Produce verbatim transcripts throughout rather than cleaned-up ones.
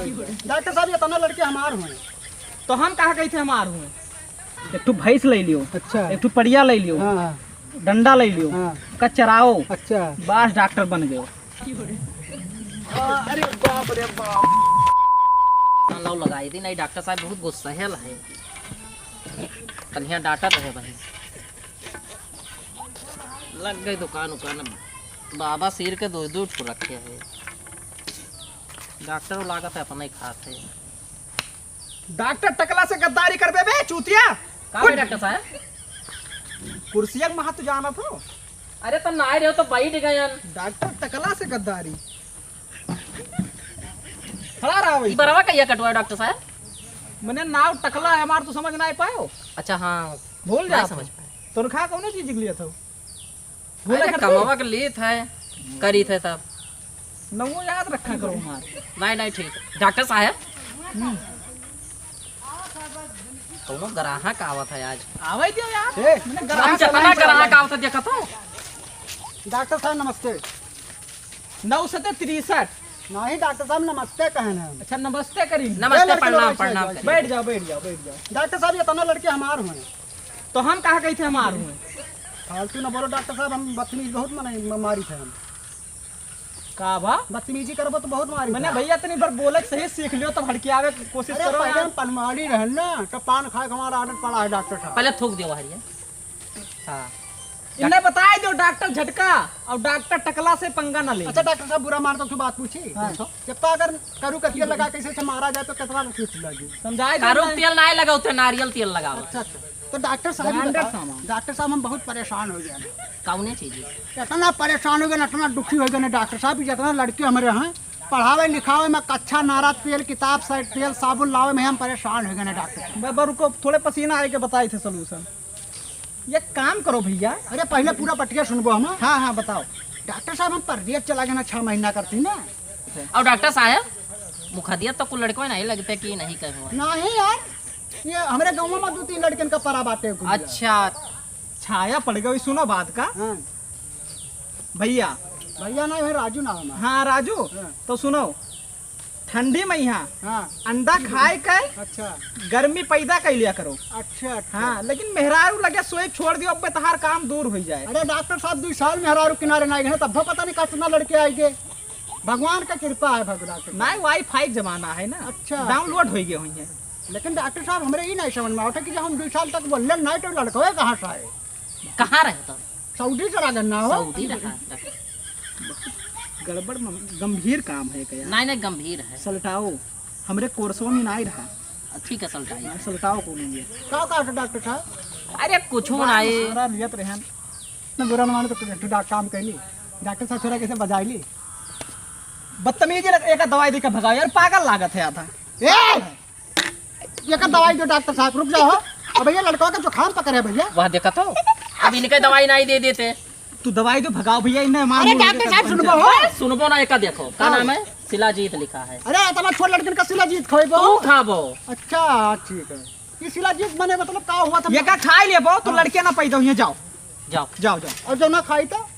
डॉक्टर साहब, ये तना लड़के हमार हुए। तो हम कहा कही थे हमार हुए? एक ठो भैंस ले लियो, अच्छा। एक ठो पड़िया ले लियो, हाँ, हाँ। डंडा ले लियो, हाँ। का चराओ, अच्छा। बस डॉक्टर बन गयो। अरे बाप रे बाप। हाँ, लाओ लगाई दी, नहीं डॉक्टर साहब बहुत गुस्सा है। तनिया डांटा रहे भाई। लग गई दुकान उकान। बाबा शेर के दो दो ठो रखे हैं। डॉक्टर लागत है अपने खाते। डॉक्टर टकला से गद्दारी करबे बे चूतिया। का बे डॉक्टर साहब? कुर्सिया के महत्व जानत हो? अरे तो ना आए रहो तो बैठ गए। डॉक्टर टकला से गद्दारी। खड़ा रहा भाई। ई बरवा कहिया कटवाए डॉक्टर साहब? मने नाव टकला है हमार, तू समझ ना पायो। अच्छा, हाँ। भूल जा नहीं तू। समझ पाए। तनखा कौनो चीज के लिए था? भूल अरे, कर कमावा के लिए था, करी थे तब। न वो याद रखा करो हमार। नहीं, नहीं, ठीक। डॉक्टर साहब। हम्म। कौनो ग्राहक आवत है आज। आवे दियो यार। ए, मने हम ग्राहक जितना आवे ग्राहक आवत है, देखा तो। डॉक्टर साहब, नमस्ते। नौ सौ तिरसठ। नहीं, डॉक्टर साहब, नमस्ते कहन है। अच्छा, नमस्ते करी। नमस्ते, ए, लड़के प्रणाम, लोग, प्रणाम बैठ करी। जाओ, बैठ जाओ, बैठ जाओ। डॉक्टर साहब, ये तना लड़के हमार हुए। तो हम कहा कही थे हमार हुए? फालतू ना बोलो डॉक्टर साहब, हम बदतमीज बहुत मने, म-, मारी थे हम। का बा? बदतमीजी करबो तो बहुत मारी मने थे। भैया, तनी बार बोले के सही सीख लियो, तब हड़कियावे की कोशिश अरे, करो पहले यार। हम पनवाड़ी रहन ना, तो पान खाए के हमारा आदत पड़ा है डॉक्टर साहब। पहले थूक दियो हरिया। हाँ। इन्हें बताए दो डॉक्टर झटका और डॉक्टर टकला से पंगा ना ले। अच्छा डॉक्टर साहब, बुरा मान तो बात पूछी? हाँ। पूछो। जब तो अगर करू का तेल लगा के इसे मारा जाए तो कितना रुपये लगी? समझाए दो कारू ना। तेल ना लगाओ थे, नारियल तेल लगाओ। अच्छा, अच्छा। तो डॉक्टर साहब, ये branded बताओ, सामान। डॉक्टर साहब, हम बहुत परेशान हो गए हैं। कौने चीज? इतना परेशान हो गए ना, इतना दुखी हो गए ना डॉक्टर साहब, जितना लड़के हमारे हैं पढ़ावे लिखावे में कच्छा नारा तेल, किताब सेट, तेल साबुन लावे में हम परेशान हो गए ना डॉक्टर साहब। ब-, ब-, रुको, थोड़े पसीना आए के बताए थे solution। एक काम करो भैया। अरे पहले पूरा पटिया सुनबो हम। हाँ, हाँ, बताओ। डॉक्टर साहब, हम परदेस चला गए ना, छह महीना करती ना। और डॉक्टर साहब, मुखदिया तो कुल लड़कों नहीं लगते कि नहीं कहो। नहीं यार, ये हमरे गाँव में दो तीन लड़कन का परा बाटे कुल। अच्छा, छाया पड़ गई। सुनो बात का। हाँ। भैया। भैया ना, ये राजू नाम है। हाँ, राजू। हाँ। तो सुनो, ठंडी में यहाँ हाँ। अंडा खाए के अच्छा। गर्मी पैदा कर लिया करो। अच्छा, अच्छा। हाँ, लेकिन मेहरारू लगे सोए छोड़ दियो, अब तहार काम दूर हो जाए। अरे डॉक्टर साहब, दो साल मेहरारू किनारे ना गए, तब पता नहीं कितना लड़के आएंगे। भगवान का कृपा है भगवान के। नहीं, WiFi के जमाना है ना। अच्छा। Download हो गए हुई है। लेकिन डॉक्टर साहब, हमरे ही नहीं समझ में आवता कि जब हम दो साल तक बोलले नहीं तो लड़कवे कहाँ से आए? कहाँ रहे तो? सऊदी चला गए ना हो? सऊदी रहा। गड़बड़ म-, गंभीर काम है क्या? नहीं, नहीं, गंभीर है। सलटाओ, हमरे कोर्सवा में नहीं रहा। ठीक है, सलटाई। हाँ, सलटाओ को नहीं है। का, का डॉक्टर साहब? अरे, कुछ ना है। सारा लियत रहन। न बुरा न माने तो तू डा-, काम कैली। डॉक्टर साहब थोड़ा कैसे बजाई ली। बदतमीजी लग, एक दवाई देके भगाओ यार, पागल लागत है आधा। ए! ये का दवाई दो डॉक्टर साहब, रुक जाओ। अब ये लड़का का जुकाम पकड़े भैया। वह देखा तो, अब इनके दवाई नहीं दे देते। तू दवाई दो, भगाओ भैया, इन्हें मार अरे मुड़ डॉक्टर के साहब, बन सुनबो जा। हो। सुनबो ना, एका देखो, का हाँ। नाम है? शिलाजीत लिखा है। अरे, इतना छोट लड़कन का शिलाजीत खाएबो? तू खाबो। अच्छा, ठीक है। ये शिलाजीत मने मतलब का हुआ था? ये का खाई लेबो, तो हाँ। लड़के ना पैदा हुए, जाओ। जाओ। जाओ, जाओ। और जो ना खाई तो?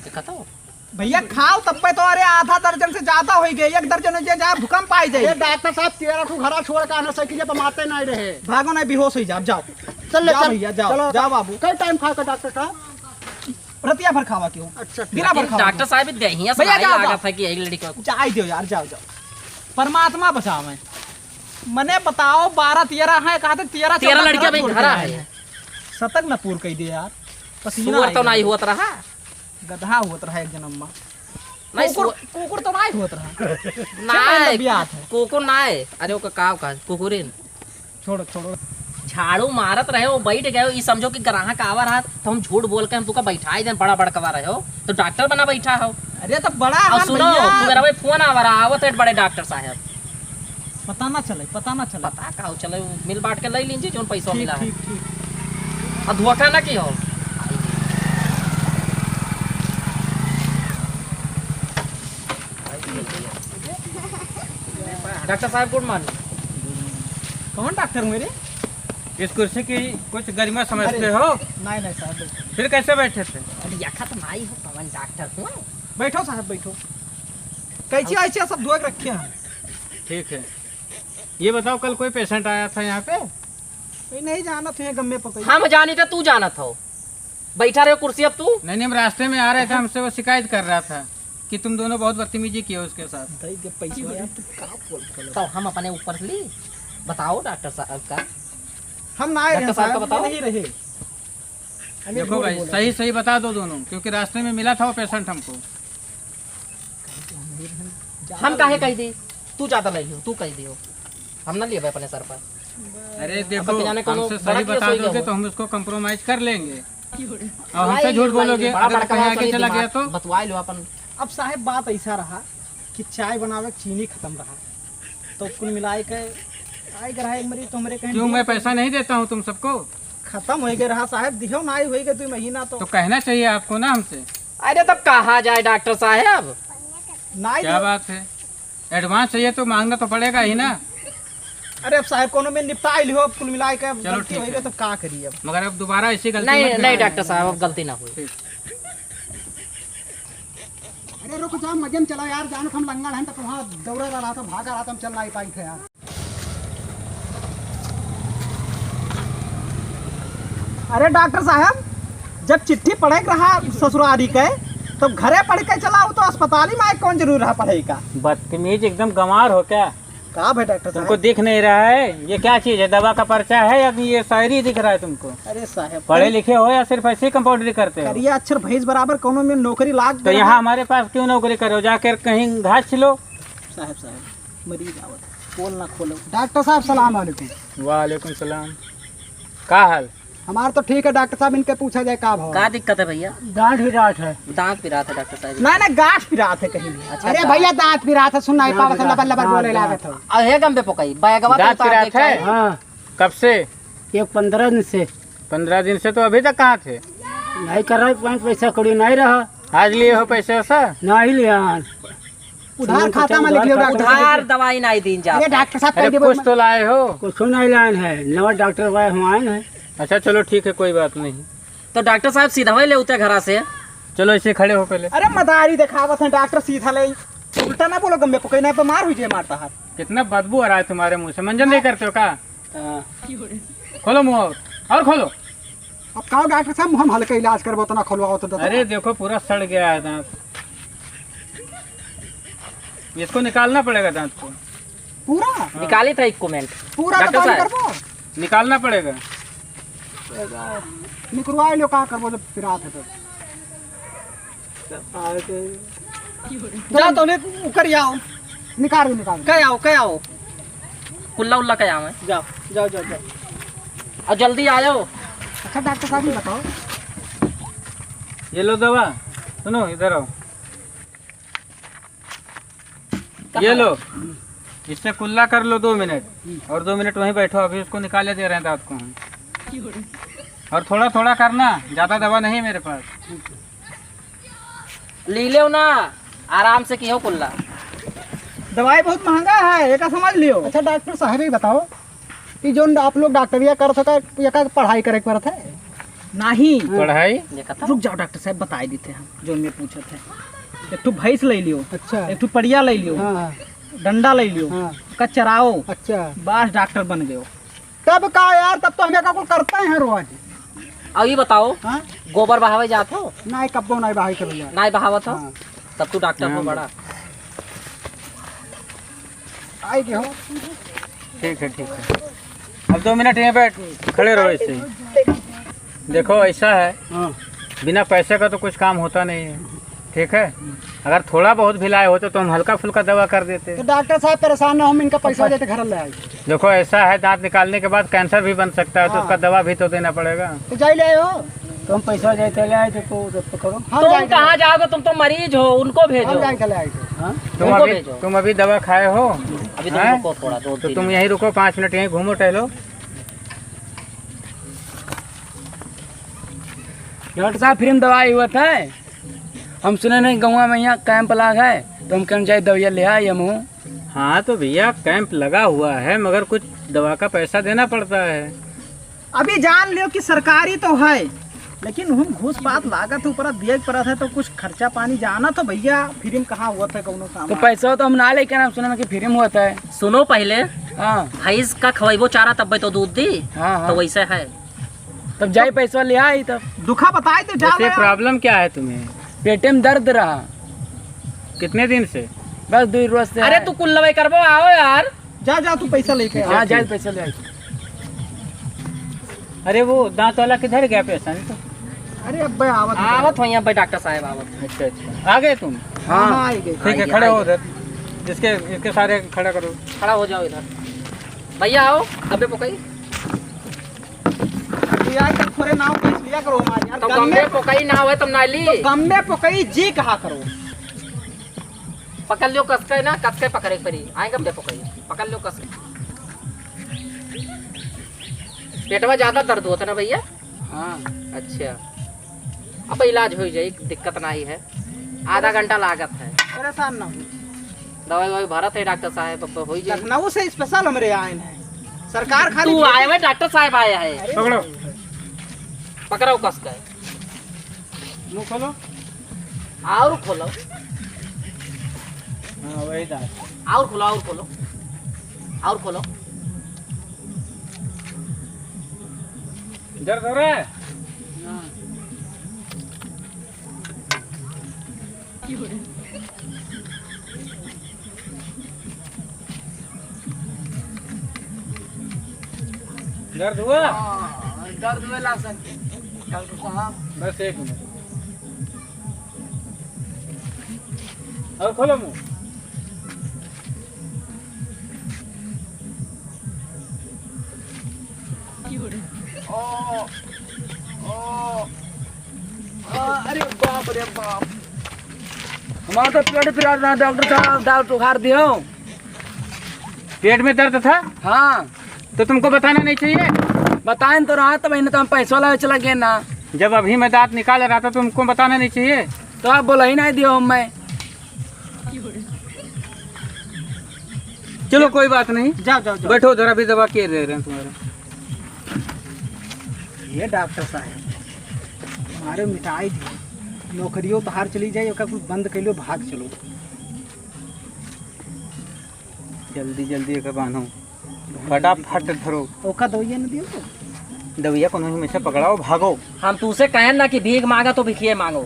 देखा तो? भैया, खाओ तब पे तो, अरे, आधा दर्जन से ज्यादा हो गए, एक दर्जन हो जाए, जहाँ भूकंप आ जाए। अरे, डॉक्टर साहब, तेरह ठो घरा छोड़ के आना, साइकिल पे मारते नहीं रहे। भागो नहीं, बेहोश हो जाओ, जाओ। चल ले, जाओ चल। भैया, जाओ, चलो। जाओ बाबू। कई टाइम खाएगा डॉक्टर साहब? रतिया भर खावा क्यों? अच्छा, अच्छा। बिना भर लेकिन खावा डॉक्टर क्यों? साहब, देहिया से भैया, नहीं जाओ, लागत जाओ। है कि यही लड़की को। जाए दो यार, जाओ, जाओ। परमात्मा बचावे। मने बताओ, बारह तेरह है, कहा थे तेरह तेरह चौदह लड़कियां घरा भी छोड़ के घरा आए है। हैं। शतक न पूर कई दे यार। पसीना सुअर तो आएगा। नहीं होत रहा। गधा होत रहा एक जन्म में। नहीं, कुकुर, सो- कुकुर तो नहीं होत रहा। छह महीने नहीं, बियात है। कुकुर नहीं। अरे, ओका का कहा? कुकुरिन। छोड़ो, छोड़ो। झाड़ू मारत रहे हो, बैठ गए हो, ई समझो कि ग्राहक आवा रहा, तो हम झूठ बोल के हम तुका बैठाई देन, बड़ा बड़कवा रहे हो, तो डॉक्टर बना बैठा हो। अरे, तो बड़ा और हन सुनो, भैया। तू मेरा भाई फोन आवा रहा, आवत है बड़े डॉक्टर साहब। पता ना चले, पता ना चले। पता का हो चले, मिल बांट के ले लीजिए, जोन पैसा ठीक, मिला है। ठीक, ठीक। और धोखा ना की हो। डॉक्टर साहब, गुड मॉर्निंग। कौन डॉक्टर हुए रे? इस कुर्सी की कुछ गरिमा समझते अरे, हो? नहीं, नहीं साहब, बैठो। फिर कैसे बैठे थे? अरे, यखा तो नहीं हो, कौन डॉक्टर हुए? बैठो साहब, बैठो। कैंची वैची सब धोए के रखे हैं। ठीक है, ये बताओ, कल कोई पेशेंट आया था यहाँ पे? कोई नहीं जानत है, गम्मे पकड़। हम जानी थे, तू जानत हो। बैठा रहे कुर्सी अब तू। नहीं, नहीं, हम रास्ते में आ रहे थे, हमसे वो शिकायत कर रहा था कि तुम दोनों बहुत बदतमीजी किए उसके साथ। भाई, जब पैसा यार, तू का बोल, बोल। तो हम अपने ऊपर से ली। बताओ डॉक्टर साहब का। हम ना आए डॉक्टर हैं साहब का साहब, बताओ। नहीं रहे। हमें देखो झूठ भाई, बोला। सही सही बता दो दोनों, क्योंकि रास्ते में मिला था वो पेशेंट हमको। हम काहे कह दी? तू ज्यादा ले लियो, तू कह दियो। हम ना लेबे अपने सर पर। अरे अब देखो, जाने कौनो हमसे बड़ा सही केस बता होई गया दोगे हो। तो हम उसको कॉम्प्रोमाइज कर लेंगे। और हमसे भाई, झूठ भाई, बोलोगे, बड़ा अगर बड़का कहीं आगे सही चला गया दिमाग तो? बतवाई लो अपन। अब साहब, बात ऐसा रहा कि चाय बनावे के चीनी खत्म रहा, तो कुल मिलाए के आए ग्राहक मरी तो हमरे कहीं क्यों, दे मैं दो। पैसा नहीं देता हूँ तुम सबको? खत्म हो गए रहा साहब, दिहो ना आई होई गए दो महीना तो। तो कहना चाहिए आपको ना हमसे। अरे तब कहा जाए डॉक्टर साहब। ना ही क्या दे- बात है, एडवांस चाहिए तो मांगना तो पड़ेगा ही ना। अरे अब साहब कोनो में निपटा लिहो, अब कुल मिला के अब चलो गलती ठीक होई है। गए तो का करिए अब? मगर अब दोबारा ऐसी गलती नहीं, मत नहीं करना। डॉक्टर साहब, अब गलती ना होई। ठीक। अरे रुक जा, मजे में चला यार, जानो हम लंगड़ हैं तो वहाँ दौड़ा रहा था, भागा रहा था, हम चल नहीं पाई थे यार। अरे डॉक्टर साहब, जब चिट्ठी पढ़े के रहा ससुरारी के, तो घरे पढ़ के चला आओ, तो अस्पताल में आए कौन जरूरी रहा पढ़े का? बदतमीज, एकदम गंवार हो क्या? का भाई डॉक्टर तुमको साहब? दिख नहीं रहा है? ये क्या चीज है? दवा का पर्चा है या ये शायरी दिख रहा है तुमको? अरे साहब, पढ़े लिखे हो या सिर्फ ऐसे ही कंपाउंडरी करते हो? करिया अक्षर भैंस बराबर, कोनो में नौकरी लाग तो गया यहाँ है। हमारे पास क्यों नौकरी करो? जाकर कहीं घास छिलो। साहब, साहब, मरीज आवत है, पोल ना खोलो। डॉक्टर साहब, सलाम वालेकुम। वालेकुम सलाम। का हाल? हमार तो ठीक है डॉक्टर साहब, इनके पूछा जाए का भाव? का दिक्कत है भैया? गांठ पिरात है। दांत पिरात है डॉक्टर साहब? ना, ना, गांठ पिरात है कहीं भी। अच्छा, अरे गांठ। भैया, दांत पिरात है, सुन नहीं गांठ पावत है, पिरात लबर लबर है, बोले गांठ। लागत है। अब हे गम पे पोकई, बैगवा तो दांत उतार पिरात के है? खाए। हाँ। कब से? ये पन्द्रह दिन से। पन्द्रह दिन से तो अभी तक कहाँ थे? नहीं कर रहा, पाँच पैसा कौड़ी नहीं रहा। आज लिए हो पैसे वैसा? नहीं लिया। उधार खाता में लिख लियो डॉक्टर साहब। उधार दवाई नहीं दीन जात। अरे डॉक्टर साहब, अरे कह दे कुछ तो लाए हो। कुछ नहीं लाए हैं, नवा डॉक्टर भाई हम आए हैं। अच्छा चलो ठीक है, कोई बात नहीं। तो डॉक्टर साहब सीधा ही ले उते घरा से। चलो ऐसे खड़े हो पहले। अरे मदारी दिखावत है डॉक्टर, सीधा ले। उल्टा ना बोलो, गम्मे पकई ना, बीमार हुई जे मारता है। कितना बदबू आ रहा है तुम्हारे मुंह से, मंजन नहीं करते हो का? हाँ। खोलो मुंह और, और खोलो। अब का डॉक्टर साहब, हम हल्का इलाज करबो तो ना खोलवाओ तो बता। अरे देखो पूरा सड़ गया है दांत, इसको निकालना पड़ेगा दांत को। पूरा? हाँ। निकाली था एक comment। पूरा डॉक्टर तो बंद साहब। करबो? निकालना पड़ेगा। निकलवा लो, का करबो जब पिरात है तो। जाओ तो उन्हें उकर आओ। निकाल दो, निकाल दो। कह आओ, कह आओ। कुल्ला उल्ला कह आओ। जाओ, जाओ, जाओ, जाओ। और जल्दी आयो। अच्छा डॉक्टर साहब, ये बताओ। ये लो दवा, सुनो इधर आओ। कहाँ? ये लो, इससे कुल्ला कर लो दो मिनट, हम्म। और दो मिनट वहीं बैठो, अभी उसको निकाले दे रहे हैं दांत को हम। और थोड़ा थोड़ा करना, ज्यादा दवा नहीं है मेरे पास। ली लेव ना, आराम से किहो कुल्ला। दवाई बहुत महंगा है, एका समझ लियो। अच्छा डॉक्टर साहब, ये बताओ कि जोन आप लोग डॉक्टरिया करत हो, का एका पढ़ाई करे के पड़त है? नहीं। हाँ। पढ़ाई? देखा था? रुक जाओ डॉक्टर साहब, बताई देते हैं जोन में पूछत है। एक ठो भैंस ले लियो। अच्छा। एक ठो पड़िया ले लियो। हाँ। डंडा ले लियो। हाँ। का चराओ। अच्छा। बस डॉक्टर बन गयो। तब का यार, तब तो हमें का कुल करता है रोज। अब ये बताओ, हाँ? गोबर बहावे जात हो? नहीं, कब्बो नहीं बहाई के भैया। नहीं बहावत हो? हाँ। तब तू डॉक्टर हो हाँ। बड़ा। आई के हो? ठीक है, ठीक है। अब दो मिनट यहाँ पे खड़े रहो ऐसे ही। देखो, ऐसा है, हाँ। बिना पैसे का तो कुछ काम होता नहीं है, ठीक है? अगर थोड़ा बहुत भी लाए होते तो हम हल्का फुल्का दवा कर देते। तो डॉक्टर साहब परेशान ना हो, हम इनका पैसा देते घर ले आए। देखो, ऐसा है, दांत निकालने के बाद कैंसर भी बन सकता है, तो हाँ। उसका दवा भी तो देना पड़ेगा। तो जाई ले आयो। तुम पैसा जाते ले आए थे, तो जब तो करो। हम तुम जाई कहाँ ले। जाओगे? तुम तो मरीज हो, उनको भेजो। हम जाई ले आए थे। हाँ? तुम उनको अभी, भेजो। तुम अभी दवा खाए हो? अभी तुम हैं? रुको थोड़ा, दो तो तीन तुम मिनट। यहीं रुको, पाँच मिनट यहीं घूमो टहलो। डॉक्टर साहब, फ्री में दवाई हुआ था, हम सुने नहीं गौवा में यहाँ कैंप लाग है, तो हम कहना चाहिए दवाइयाँ ले आए हम हूँ। हाँ तो भैया, कैंप लगा हुआ है, मगर कुछ दवा का पैसा देना पड़ता है। अभी जान लियो कि सरकारी तो है, लेकिन हम घूस पात लागत है, ऊपर दिए के परत है, तो कुछ खर्चा पानी जानत हो भैया, free में कहाँ होत है कौनो काम? तो पैसा तो हम ना लेके ना, सुने में कि free में होत है। सुनो पहले, हाँ। भैंस का खवाइबो चारा तब्बे तो दूध दी, हाँ, हाँ। तो वैसे है। तब जाई पैसा ले आई तब। दुखा बताए तो जा वैसे ले। Problem क्या है तुम्हें? पेटे में दर्द रहा। कितने दिन से? बस दो रोज से अरे है। तू कुल लवाई करबो, आओ यार। जा, जा, तू पैसा लेके आ। हाँ, जा, पैसा ले आई। अरे वो दांत वाला किधर गया patient? अरे अब्बे आवत है। आवत हो यहाँ पे डॉक्टर साहब, आवत। अच्छा, अच्छा। आ गए तुम? हाँ, हाँ, आ गए। ठीक है, आ गए, खड़े आ हो गए। उधर। इसके, इसके सारे खड़ा करो। खड़ा हो जाओ इधर। भैया आओ, गब्बे पोकई। तू यार, तब थोड़े नाव खींच लिया करो हमारे यार। तो गम्मे गम्मे पोकई नाव है, तुम नाली। तो गम्मे पोकई जी कहा करो। पकड़ लियो कसके ना, कसके पकड़े के पड़ी। आए गब्बे पोकई, पकड़ लियो कसके। पेटवा ज्यादा दर्द होता ना भैया? हाँ। अच्छा, अब इलाज हो जाई, दिक्कत नहीं है, आधा घंटा लागत है। परेशान ना हो। दवाई ववाई भरत है डॉक्टर साहब, अब हो जाई। लखनऊ से special हमरे आए हैं, सरकार खाली तू भेजे। आए हुए, डॉक्टर साहब आए हैं। अरे पकड़ो। पकड़ो कसके। मुंह खोलो। और खोलो। हाँ, वही दांत। और खोलो, और खोलो। और खोलो। दर्द हो रहा है? हाँ। दर्द हुआ? हाँ, दर्द हुए ला सर, डॉक्टर साहब। बस एक मिनट। और खोलो मुंह। ओ, ओ, आ, अरे बाप रे बाप। हमारा तो पेट पिरात रहा, डॉक्टर साहब, दवा उखाड़ दियो। पेट में दर्द था? हाँ। तो तुमको बताना नहीं चाहिए? बताएं तो रहा, तब इन्हें तो हम पैसों लावे चला गए ना। जब अभी मैं दांत निकाल रहा था, तो तुमको बताना नहीं चाहिए? तो आप बोला ही नहीं दियो हमें। चलो, कोई बात नहीं। जाओ, जाओ, जाओ। बैठो, जरा भी दवा के दे रहे हैं तुम्हारे। ये डॉक्टर साहब, हमारे मिटाई दियो। नौकरियों तो हार चली जाए, ओका कुछ बंद कर लो, भाग चलो। जल्दी, जल्दी एका बांधो। फटाफट धरो। ओका दवाइया न दियो तो। दवाइया कोनो हमेशा पकड़ाओ, भागो। हम तुसे कहन ना कि भीख मांगा तो भिखिए मांगो।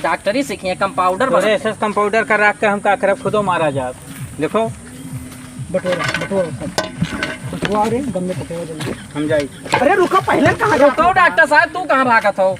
डॉक्टरी सीखिए, कंपाउंडर तोरे बने। ऐसे कंपाउंडर का रख के हम का करब, खुदो मारा जाब। देखो। बटोरा, बटोरा सब। बटोरा रे, गम में पकड़ो जल्दी। हम जाई। अरे रुको, पहले कहाँ रुको जाते हो? डॉक्टर साहब, तू कहाँ भागत हो?